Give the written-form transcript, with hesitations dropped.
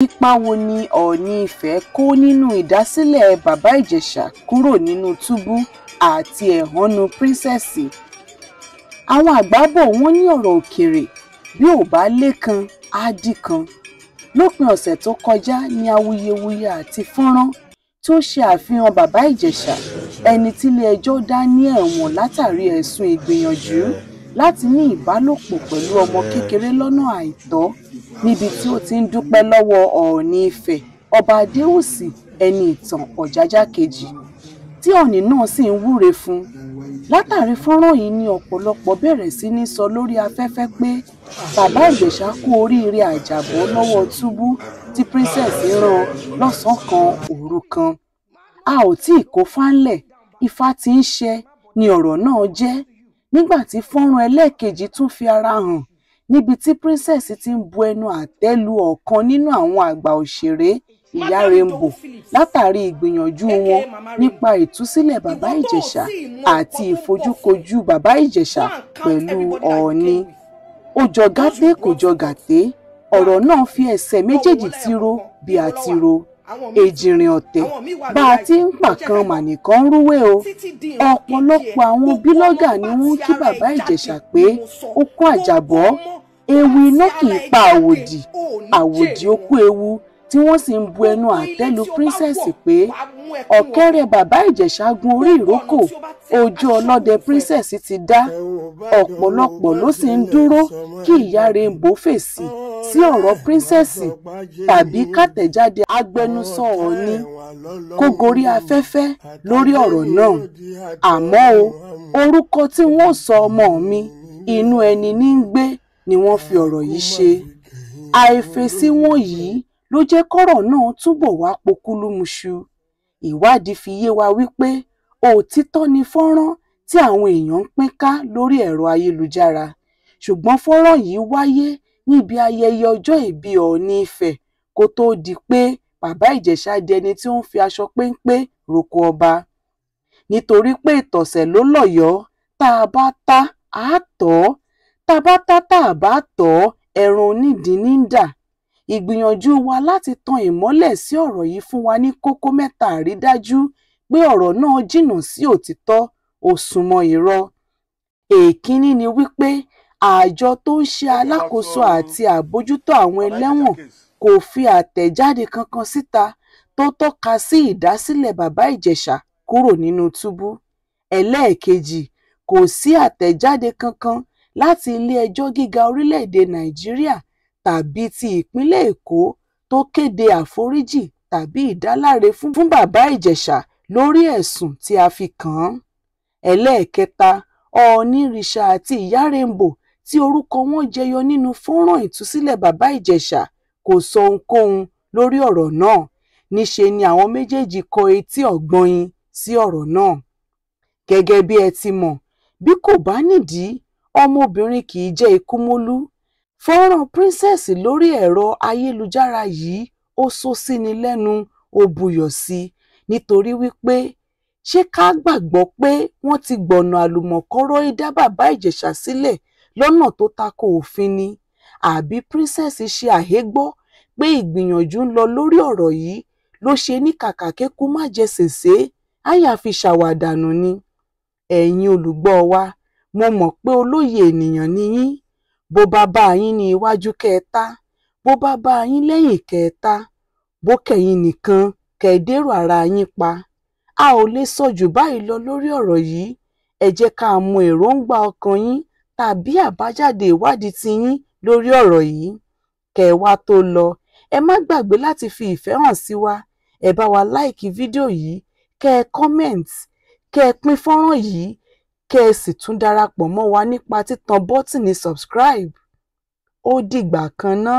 Ipa wo ni Ọọ̀ni Ifẹ̀ kó nínú ìdásílẹ̀ Bàbá Ìjẹ̀ṣà kúrò nínú túbú àti ẹ̀hónú Píríncẹ̀sì? Àwọn àgbà bọ̀, wọ́n ní ọ̀rọ̀ òkèèrè bí ò bá léèkan á dìkan. Lópin ọ̀sẹ̀ tó kọjá ní awuyewuye àti fọ́nrán tí ó ṣe àfihàn Bàbá Ìjẹ̀ṣà, ẹni tílé-ẹjọ́ dá ní ẹ̀wọ̀n látàrí ẹ̀sùn ìgbìyànjú láti ní ìbálòpọ̀ pẹ̀lú ọmọ kékeré lọ́nà àìtọ́, níbi tí ó ti ń dúpẹ́ lọ́wọ́ Ọọ̀ni Ifẹ̀ Ọba Adéwùsì Ẹniìtàn Ọ̀jájá Kejì, tí Ọọ̀ni náà sì ń wúre fún un. Látàrí fọ́nrán yìí ni ọ̀pọ̀lọpọ̀ bẹ̀rẹ̀ sí ní sọ lórí afẹ́fẹ́ pé Bàbá Ìjẹ̀ṣà kú oríire àjàbọ́ lọ́wọ́ túbú tí Princess rán lọ́sàn-án kan òru kan. A ò tí ì kófá ńlẹ̀, Ifá tí ń ṣẹ ni ọ̀rọ̀ náà jẹ́ nígbà tí fọ́nrán ẹlẹ́ẹ̀kejì tún fi ara hàn níbi tí Princess ti ń bu ẹnu àtẹ́ lu ọ̀kan nínú àwọn àgbà òṣèré, Ìyá Rainbow, látàrí ìgbìyànjú wọn nípa ìtúsílẹ̀ Bàbá Ìjẹ̀ṣà àti ìfojúkojú Bàbá Ìjẹ̀ṣà pẹ̀lú Ọọ̀ni. Ó jọ gáté kò jọ gàté, ọ̀rọ̀ náà fi ẹsẹ̀ méjèèjì tiro bí atiro. Èjìrìn ọ̀tẹ̀, bá a ti ń pàkan mà nìkan ń rúwé o. Ọ̀pọ̀lọpọ̀ àwọn bílọ́gà ni wọ́n ń kí Bàbá Ìjẹ̀ṣà pé ó kú àjàbọ́, ewu iná kì í pa àwòdì, àwòdì ó kú ewu, tí wọ́n sì ń bu ẹnu àtẹ́ lu Princess pé ọ̀kẹ́rẹ́ Bàbá Ìjẹ̀ṣà gun orí ìrókò, ojú ọlọ́dẹ Princess ti dá. Ọ̀pọ̀lọpọ̀ ló sì ń dúró kí Ìyá Rainbow fèsì sí ọ̀rọ̀ Princess tàbí kàtẹ̀jáde agbẹnusọ Ọọ̀ni kó gorí afẹ́fẹ́ lórí ọ̀rọ̀ náà. Àmọ́ o, orúkọ tí wọ́n sọ ọmọ mi, inú ẹni ní ń gbé ni wọ́n fi ọ̀rọ̀ yìí ṣe. Àìfèsì wọn yìí ló jẹ́ kọ́rọ̀ náà túbọ̀ wá pokúlúmuṣu. Ìwádìí fi yé wa wípé òtítọ́ ni fọ́nrán tí àwọn èèyàn ń pín ká lórí ẹ̀rọ ayélujára, ṣùgbọ́n fọ́nrán yìí wáyé níbi ayẹyẹ ọjọ́ ìbí Ọọ̀ni Ifẹ̀ kó tóó di pé Bàbá Ìjẹ̀ṣà di ẹni tí ó ń fi aṣọ péńpé roko ọba. Nítorí pé ìtọ̀sẹ̀ ló lọ́yọ̀ọ́, tá a bá tá àá tọ̀ ọ́, tá a bá tá tá ò bá tọ̀ ọ́, ẹran onídìí ní í dà. Ìgbìyànjú wa láti tan ìmọ́lẹ̀ sí ọ̀rọ̀ yìí fún wa ní kókó mẹ́ta àrídájú pé ọ̀rọ̀ náà jìnnà sí òtítọ́, ó súnmọ́ irọ́. Èkínní ni wípé àjọ tó ń ṣe alákòóso àti àbójútó àwọn ẹlẹ́wọ̀n kò fi àtẹ̀jáde kankan síta tó tọ́ka sí ìdásílẹ̀ Bàbá Ìjẹ̀ṣà kúrò nínú túbú. Ẹlẹ́ẹ̀kejì, kò sí àtẹ̀jáde kankan láti Ilé-ẹjọ́ Gíga Orílẹ̀-èdè Nàìjíríà tàbí ti Ìpínlẹ̀ Èkó tó kéde àforíjì tàbí ìdáláre fún Bàbá Ìjẹ̀ṣà lórí ẹ̀sùn tí a fi kàn án. Ẹlẹ́ẹ̀kẹta, Ọọ̀nirìṣà àti Ìyá Rainbow tí orúkọ wọn jẹyọ nínú fọ́nrán ìtúsílẹ̀ Bàbá Ìjẹ̀ṣà kò sọ ohunkóhun lórí ọ̀rọ̀ náà, níṣe ni àwọn méjèèjì kọ etí ọ̀gbọin sí ọ̀rọ̀ náà. Gẹ́gẹ́ bí ẹ ti mọ̀, bí kò bá nídìí, ọmọbìnrin kì í jẹ́ ikúmólú. Fọ́nrán Princess lórí ẹ̀rọ ayélujára yìí ó sọ síni lẹ́nu, ó buyọ̀ sí i, nítorí wípé ṣé ká gbàgbọ́ pé wọ́n ti gbọ̀nà àlùmọ̀kọ́rọ́yí dá Bàbá Ìjẹ̀ṣà sílẹ̀ lọ́nà tó tako òfin ni, àbí Princess ṣe àhesọ pé ìgbìyànjú ń lọ lórí ọ̀rọ̀ yìí ló ṣe ní kàkà kéku má jẹ sèsé á yáa fi ṣàwàdànù ni? Ẹ̀yin olùgbọ́ wa, mo mọ̀ pé olóye ènìyàn ni yín. Bó bá bá yín ní iwájú kẹ́ ẹ tá, bó bá bá yín lẹ́yìn kẹ́ ẹ tá, bó kẹ̀yin nìkan kẹ́ ẹ dèrò ara yín pa. A ò lè sọ jù báyìí lọ lórí ọ̀rọ̀ yìí. Ẹ jẹ́ ká mọ èròńgbà ọkàn yín tàbí àbájáde ìwádìí tiyín lórí ọ̀rọ̀ yìí. Kẹ́ ẹ wá tó lọ, ẹ má gbàgbé láti fi ìfẹ́ hàn sí wa. Ẹ bá wa láìkì fídíò yìí, kẹ́ ẹ comment, kẹ́ ẹ pín fọ́nrán yìí, kẹ́ ẹ sì tún darapọ̀ mọ́ wa nípa títan bọ́tìnì subscribe. Ó dìgbà kan ná.